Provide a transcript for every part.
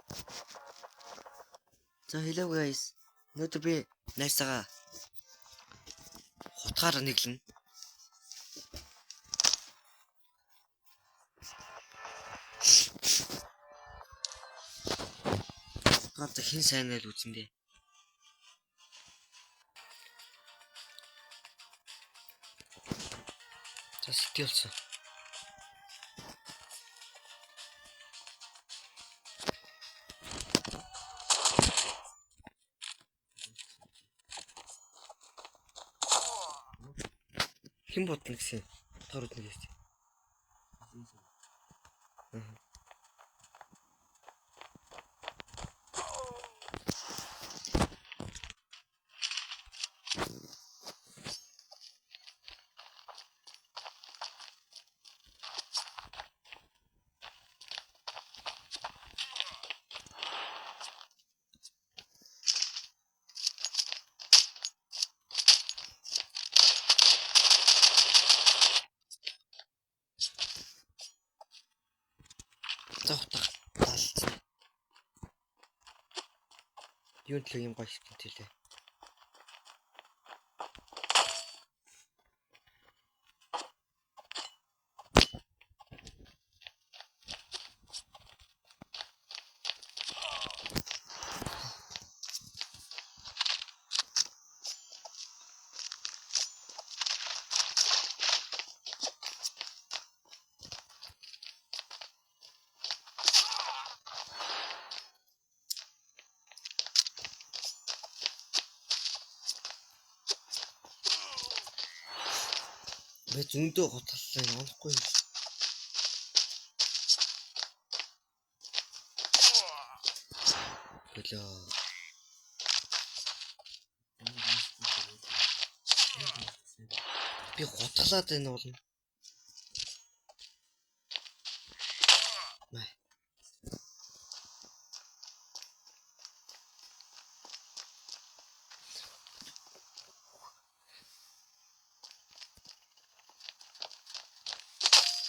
За, hello guys. Өнөөдөр би найзтайгаа хутгаар нэглэнэ. Хутгаар за хэн сайн айл үзэн дээ. За, сэтгэлсэн. Хэн бодно гэсэн. Хутгаар үзнэ гэсэн. Аа. За, хутга даалцсан. Юун төлөө юм гоё skin төлөө. Би зөндөө гутгаллаа, онохгүй юм. Хөлөө. Би гутгалаад байна болно. Май.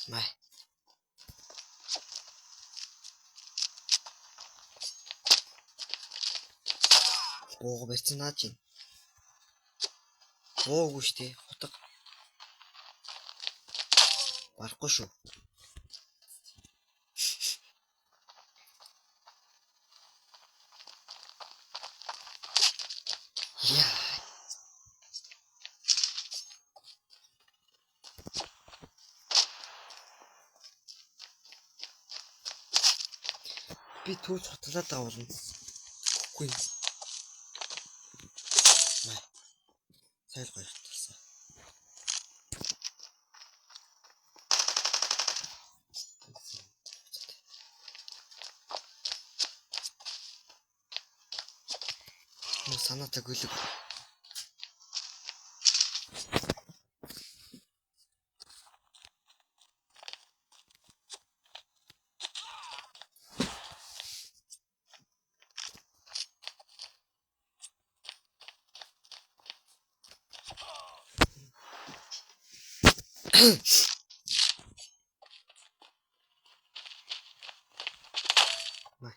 Май. Бууг барьсан наач юм. Буугүй штэ, хутга. Барахгүй шүү. Яа. Би түүж хутгалаад байгаа болно. Үгүй. Май. Сайл гоё хутгалсан. Мөн санаатай гөлөг. Май.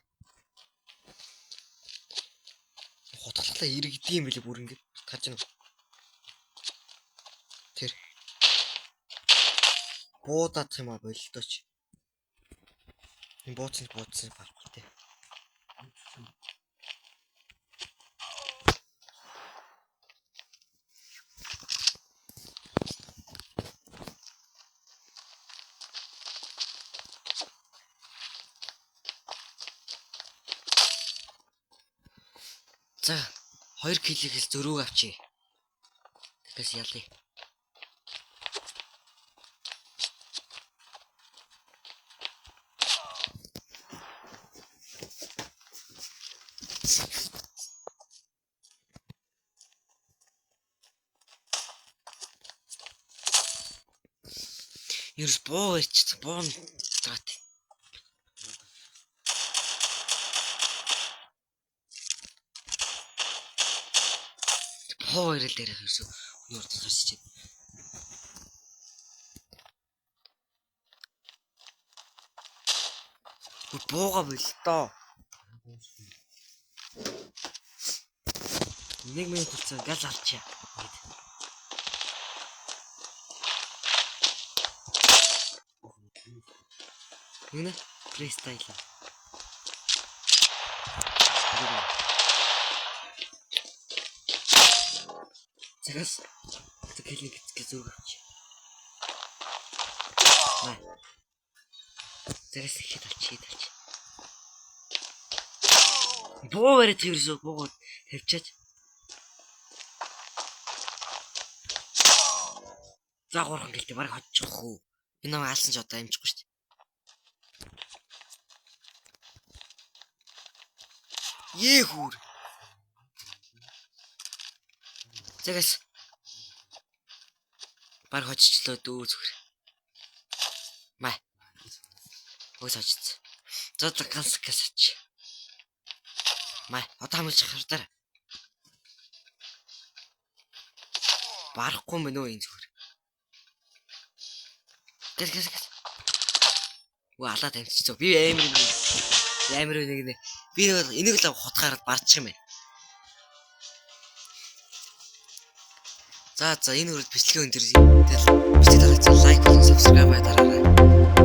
Хутгалахлаа иргэдэг юм билээ бүр ингэж гарч байна. Тэр. Буудаадах юм а бололтооч. Энэ бууцсан бууцсан барахгүй те. За, 2 кг-ээс зөрүүг авчи. Тэгээс ялъя. Ерөөс буу ирчихсэн. Буу нь даат. Буу ирэл дээрх ерөөсөө хүний урд гарч ичээд. Бүр бууга болтоо. 1 минут болсон. Гал алчаа. Ингээд. Юу нэ? Freestyle. Цагаас kill ийг зөрөг авч. Маа. Цагаас ихэд алч, ихэд алч. Буу бариад ерөөсөө буугууд тавьчаач. За 3 гэлтэй бараг хоцчих хөө. Би намайг алсан ч одоо амжихгүй шүү дээ. Ее хүүр. Загас. Бараг хоцчлоо дөө зүгээр. Маа. Өөс хоцсон. За за ганц гасач. Маа одоо хамгаалж хардаар. Барахгүй мэн үү энэ зүгээр. Гэс гэс гэс. Үгүй алаа тамчицоо. Би амар юм. Амар нэг нэ. Би нэг энийг л хутгаараад барчих юм байна. За за энэ үрд бичлэгээ өндөр. Тэгэл бичлэг дараач лайк болон subscribe дараарай.